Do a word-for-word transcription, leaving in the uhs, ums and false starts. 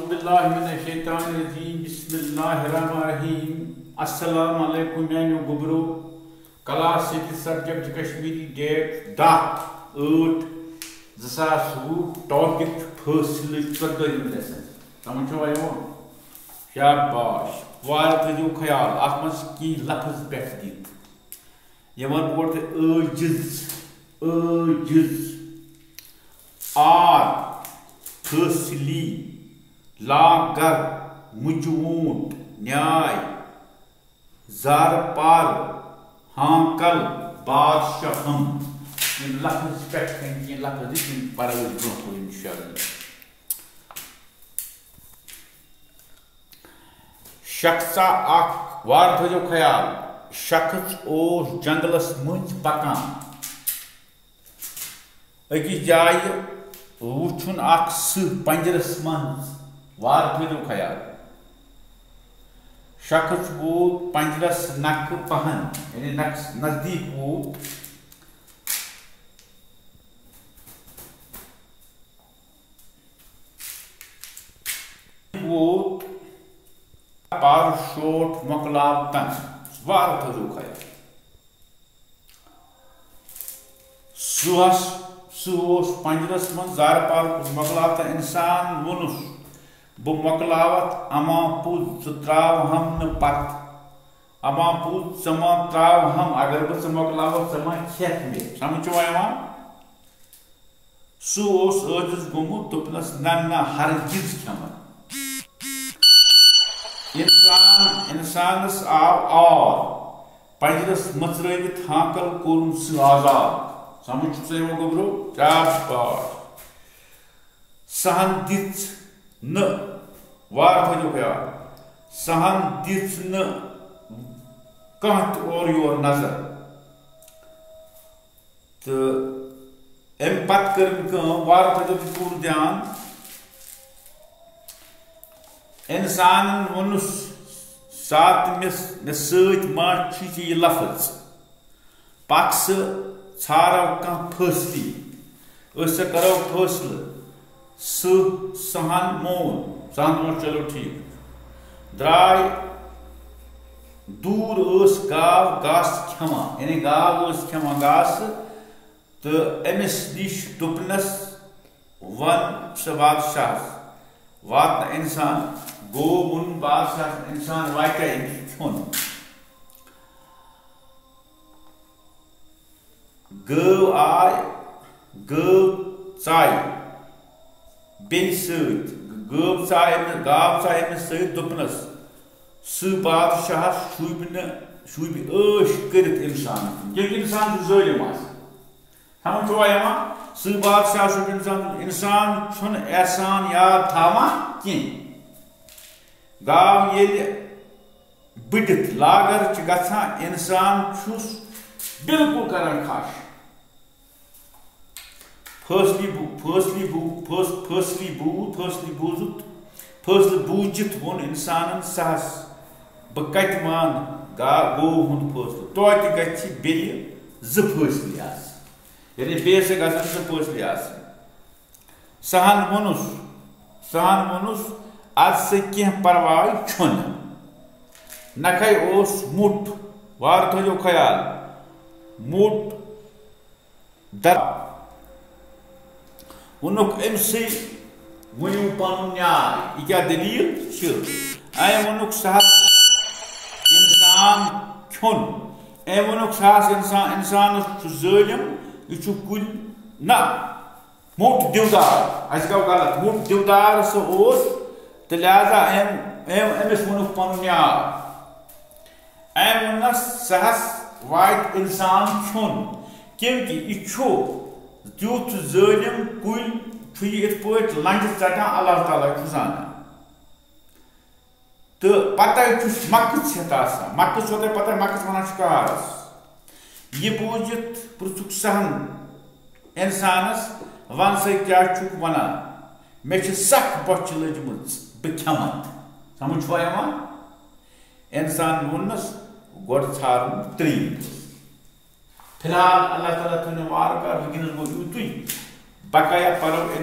باللہ من الشیطان الرجیم، بسم اللہ الرحمن الرحیم۔ السلام علیکم میانیو گوبرو۔ Class six, subject Kashmiri, date دہ ٲٹھ زٕ ساس وُہ، ٹاپک چھُ فٲصلہٕ، ژۄدٲہِم لیسن۔ سمجھ چھُوا یِوان؟ شاباش۔ وارٕ تھٲیزیو خیال، اتھ منٛز چھِ کینٛہہ لفظ پٮ۪ٹھ دِتھ۔ یِمن برونٛٹھ تھٲے عٲجِز، عٲجِز، آر، فٲصلی، لاگر، مُجوٗنٛٹ، نیاے، زارٕ پار، ہانکل، بادشاہم۔ یِم لفظ پٮ۪ٹھ کَنۍ کینٛہہ لفظ دِتھ، یِم پَرو أسۍ برونٛہہ کُن اِنشاءاللہ۔ شخصا اکھ، وارٕ تھٲیزیو خیال، شخص اوس جنگلس مٔنٛزۍ پکان۔ أکِس جایہِ وُچھُن اکھ سٕہہ پنجرس منٛز، وارٕ تھٲیزیو خیال۔ شخص ووت پنجرس نکھٕ پہن، یعنی نکھس نزدیٖک ووت۔ ووت پارٕ شوٹھ مۄکلاوتن، وارٕ تھٲیزیو خیال۔ سُہ اوس، سُہ اوس پنجرس منٛز زارٕ پار مۄکلاوتن۔ انسان ووٚنُس، "بہٕ مۄکلاوتھ اما پوٚز، ژٕ تراوہم نہٕ پتھ۔ اما پوٚز، ژٕ ما تراوہم، اگر بہٕ ژٕ مۄکلاوتھ، ژٕ ما کھٮ۪کھ مےٚ؟" سمجھ چھُوا یِوان؟ سُہ اوس عٲجِز گوٚمُت، دوٚپنَس، "نہ، نہ، ہرگِز کھٮ۪مہٕ نہٕ۔" انسان، انسانس آو آر، پنجرس مژرٲوِتھ ہانکل کوٚرُن سُہ آزاد۔ سمجھ چھُ ژےٚ یِوان، گوٚبرو؟ شاباش۔ سہن دِژ نہٕ، وارٕ تھٲیزیو خیال، سہن دِژ نہٕ کانٛہہ تہِ اورٕ یور نظر۔ تہٕ اَمہِ پتہٕ کٔر أمۍ کٲم، وارٕ تھٲیزیو تُہۍ پوٗرٕ دیان۔ اِنسانن ووٚنُس، "ساتہٕ مےٚ، مےٚ سۭتۍ ما چھُے ژےٚ یہِ لفظ؟ پکھ سا ژھارو کانٛہہ فٲصلی، أسۍ سا کرو فٲصلہٕ۔" سُہ سہن مون، سہن ووٚن، "چلو ٹھیک۔" درٛاے دوٗر، ٲس گاو گاسہٕ کھٮ۪وان، یعنی گاو ٲس کھٮ۪وان گاسہٕ، تہٕ أمِس نِش دوٚپنَس، "وَن سا بادشاہَس، واتنہٕ اِنسان؟" گوٚو ووٚن بادشاہَس، "اِنسان واتیٛا أمِس کھیوٚن؟" گٲو آے، گٲو ژاے بیٚیہِ سۭتۍ، گٲو ژاے أمِس، گاو ژاے أمِس سۭتۍ، دوٚپنَس، "سُہ بادشاہَس شوٗبہِ نہٕ، شوٗبہِ عٲش کٔرِتھ اِنسانَس کُن۔" ییٚلہِ اِنسان چھُ ظٲلِم آسان، سمجھ چھُوا یِوان؟ سُہ بادشاہ چھُ اِنسان، اِنسان چھُنہٕ احسان یاد تھاوان کینٛہہ۔ گاو ییٚلہِ بٔڑِتھ لاگر چھِ گژھان، اِنسان چھُس بالکل کران خش۔ فٲصلی بو-، فٲصلی بو-، فٲص-، فٲصلی بوٗ-، فٲصلی بوٗزُتھ، فٲصلہٕ بوٗزِتھ ووٚن اِنسانن سہس، "بہٕ کتہِ مانہٕ گا-، گوٚو ہُنٛد فٲصلہٕ؟ توتہِ گژھِ بیٚیہِ زٕ فٲصلی آسٕنۍ۔" یعنی بیٚیہِ ہسا گژھن زٕ فٲصلی آسٕنۍ۔ سہن ووٚنُس، سہن ووٚنُس، "اَدٕ سا کینٛہہ پرواے چھُنہٕ۔" نکھے اوس موٚٹ، وارٕ تھٲیِو خیال، موٚٹ در۔ ووٚنُکھ أمۍ سٕے، "ؤنِو پنُن نیاے، یہِ کیٛاہ دٔلیٖل چھِ؟" أمۍ ووٚنُکھ، "سہس اِنسان کھیوٚن۔" أمۍ ووٚنُکھ، "سہس اِنسان، اِنسانَس چھُ ظٲلِم، یہِ چھُ کُلۍ۔" نہ، موٚٹ دیودار، اَسہِ گوٚو غلط، موٚٹ دیودار سُہ اوس، تہٕ لہذا أمۍ، أمۍ، أمِس ووٚنُکھ پنُن نیاے۔ أمۍ ووٚننَس، سہس واتہِ اِنسان کھیوٚن، کیونکہ یہِ چھُ تیُتھ ظٲلِم، کُلۍ چھُ یہِ یِتھ پٲٹھۍ لنٛجہِ ژَٹان، اللہ تعالیٰ چھُ زانان۔ تہٕ پَتَے چھُس مَکٕژ ہٮ۪تھ آسان۔ مَکٕژ چھو تۄہہِ پَتَے، مَکٕژ وَنان چھِ کارَس۔ یہِ بوٗزِتھ پرٛژھُکھ سہن اِنسانَس، "وَن سا، کیٛاہ چھُکھ وَنان؟ مےٚ چھِ سَخ بۄچھِ لٔجمٕژ، بہٕ کھٮ۪مَتھ۔" سَمٕجھ چھُوا یِوان؟ اِنسان ووٚننَس، "گۄڈٕ ژھارُن ترٛیٚیِم فٲصلہٕ۔" فی الحال اللہ تعالیٰ تھٲینو وارٕ کارٕ، وٕنکیٚنَس گوٚو یوٗتُے۔ بقایا پَرو